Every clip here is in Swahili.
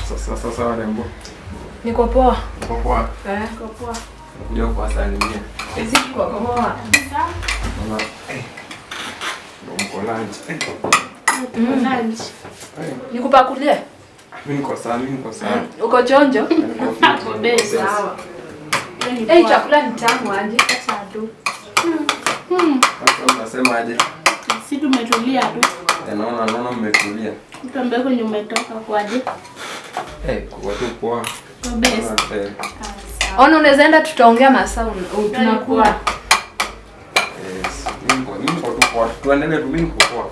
Sasa sasa warembo. Niko poa. Niko poa. Eh. Niko poa. Nakuja kuwasalimia. Niko poa. Naona ndo mko lunch. Lunch. Nikupakulie? Mimi niko sawa, mimi niko sawa. Uko chonjo? Niko fit, Ako niko best. best. Sawa. Hiyo ni Eh, poa. chakula ni tamu aje. Acha tu. Sasa unasema aje? Si tumetulia tu. Naona mmetulia. Tuambie kwenye umetoka kwaje? Kwa tu poa. Kwa best. Ah, sawa. Ona unaweza enda tutaongea masaa tunakula. Yes. Mimi niko tu poa. Tuendelee tu, mimi niko poa.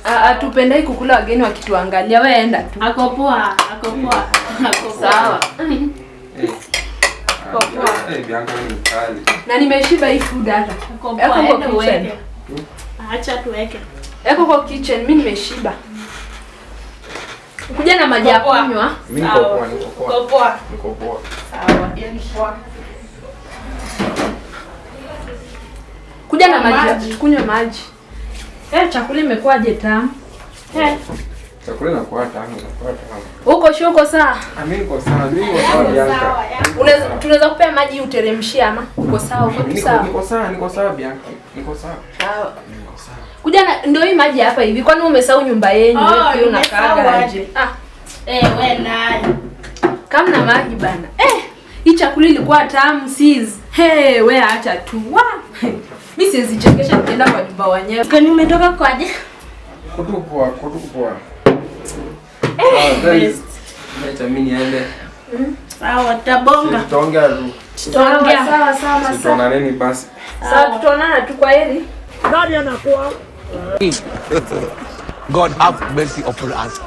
Hatupendai kukula wageni wakituangalia. Wewe enda tu. Ako poa, ako poa. Ako poa. Sawa. Poa. Bianca ni mkali. Na nimeshiba hii food hata. Ako Eko poa, kwa enda kitchen. uweke. Acha tuweke. Eko kwa kitchen, mimi nimeshiba. Kuja na maji ya Poa. kunywa. Mimi niko poa, niko poa. Uko poa. Niko poa. Sawa, hiyo ni poa. Kuja na maji, Maji. tukunywe maji. Chakula imekuwaje tamu? Chakula inakuwa tamu, inakuwa tamu. Uko shuko saa? Mimi niko sawa, mimi niko sawa Bianca. Sawa, ya. Unaweza tunaweza kupea maji uteremshie ama uko sawa, uko tu sawa. Niko sawa Bianca. Niko sawa. Sawa. Niko sawa. Kuja na ndio hii maji hapa hivi. Kwani umesahau nyumba yenu? Oh, Wewe pia nimesahau unakaaga aje. aje? Ah, We naye. kama na maji bana. Hii chakula ilikuwa tamu sis. Hey, we acha tu. Wa. Mimi siwezi chekesha nikienda kwa nyumba wenyewe. Kwani umetoka kwaje? Kutu poa, kutu poa. Sawa, guys. Acha mimi niende. Sawa, tutabonga. Tutaongea tu. Tutaongea. Sawa sawa sawa. Tutaonana basi. Sawa, tutaonana tu, kwa heri. God have mercy upon us.